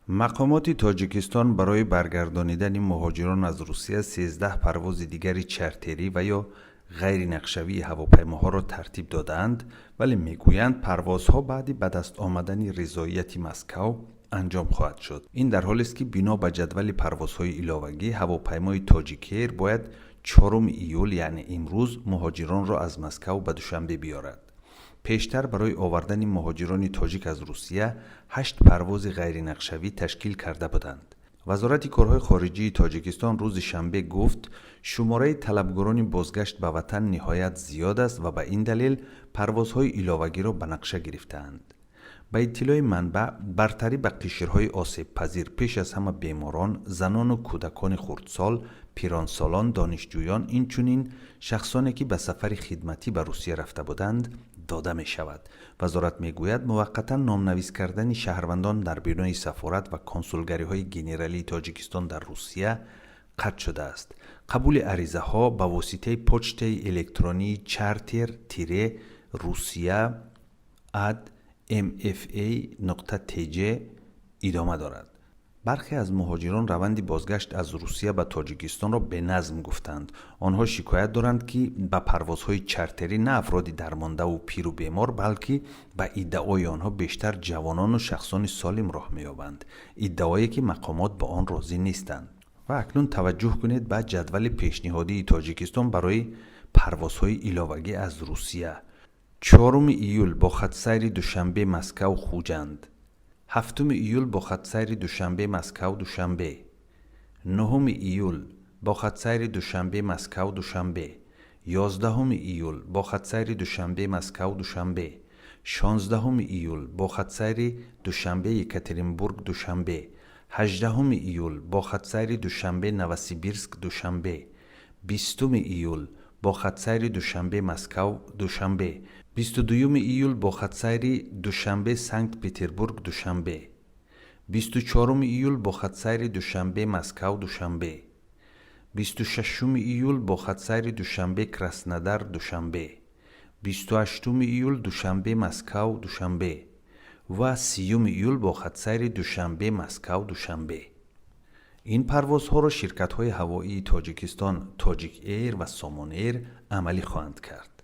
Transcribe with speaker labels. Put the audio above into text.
Speaker 1: Мақомоти Тоҷикистон барои баргардонидани муҳоҷирон аз Русия 13 парвози дигари чартерӣ ва ё ғайринақшавии ҳавопаймоҳоро тартиб додаанд, вале мегӯянд, парвозҳо баъди ба даст омадани ризоияти Москав анҷом хоҳад шуд. Ин дар ҳолест, ки бино ба ҷадвали парвозҳои иловагӣ, ҳавопаймои Тоҷикэйр бояд 4 июл, яъне имрӯз, муҳоҷиронро аз Москав ба Душанбе биёрад. Пештар барои овардани муҳоҷирони тоҷик аз Русия ҳашт парвози ғайринақшавӣ ташкил карда буданд. Вазорати корҳои хориҷии Тоҷикистон рӯзи шанбе гуфт, шумораи талабгорони бозгашт ба ватан ниҳоят зиёд аст ва ба ин далел парвозҳои иловагиро ба нақша гирифтаанд. Ба иттилои манбаъ, бартарӣ ба қишрҳои осебпазир, пеш аз ҳама беморон, занону кӯдакони хурдсол, пиронсолон, донишҷӯён, инчунин шахсоне, ки ба сафари хидматӣ ба Русия рафта буданд, дода мешавад. Вазорат мегӯяд, муваққатан номнавис кардани шаҳрвандон дар бинои сафорат ва консулгариҳои генералии Тоҷикистон дар Русия қатъ шудааст. Қабули аризаҳо ба воситаи почтаи электронии charter-russia@mfa.tj идома дорад. Бархе аз муҳоҷирон раванди бозгашт аз Русия ба Тоҷикистонро беназм гуфтанд. Онҳо шикоят доранд, ки ба парвозҳои чартерӣ на афроди дармондаву пиру бемор, балки, ба иддаои онҳо, бештар ҷавонону шахсони солим роҳ меёбанд, иддаое ки мақомот ба он розӣ нестанд. Ва акнун таваҷҷӯҳ кунед ба ҷадвали пешниҳодии Тоҷикистон барои парвозҳои иловагӣ аз Русия: 4 июл бо хатсайри Душанбе, Москав, Хуҷанд; 7 июл бо хатсайри Душанбе, Москав, Душанбе; 9 июл бо хатсайри Душанбе, Москав, Душанбе; 11 июл бо хатсайри Душанбе, Москав, Душанбе; 16 июл бо хатсайри Душанбе, Екатеринбург, Душанбе; 18 июл бо хатсайри Душанбе, Новосибирск, Душанбе; 20 июл бо хатсайри Душанбе, Москав, Душанбе; 22 июл бо хатсайри Душанбе, Санкт Петербург, Душанбе; 24 июл бо хатсайри Душанбе, Москав, Душанбе; 26 июл бо хатсайри Душанбе, Краснодар, Душанбе; 28 июл Душанбе, Москав, Душанбе ва 30 июл бо хатсайри Душанбе, Москав, Душанбе. Ин парвозҳоро ширкатҳои ҳавоии Тоҷикистон, Тоҷик Эйр ва Сомон Эйр, амалӣ хоҳанд кард.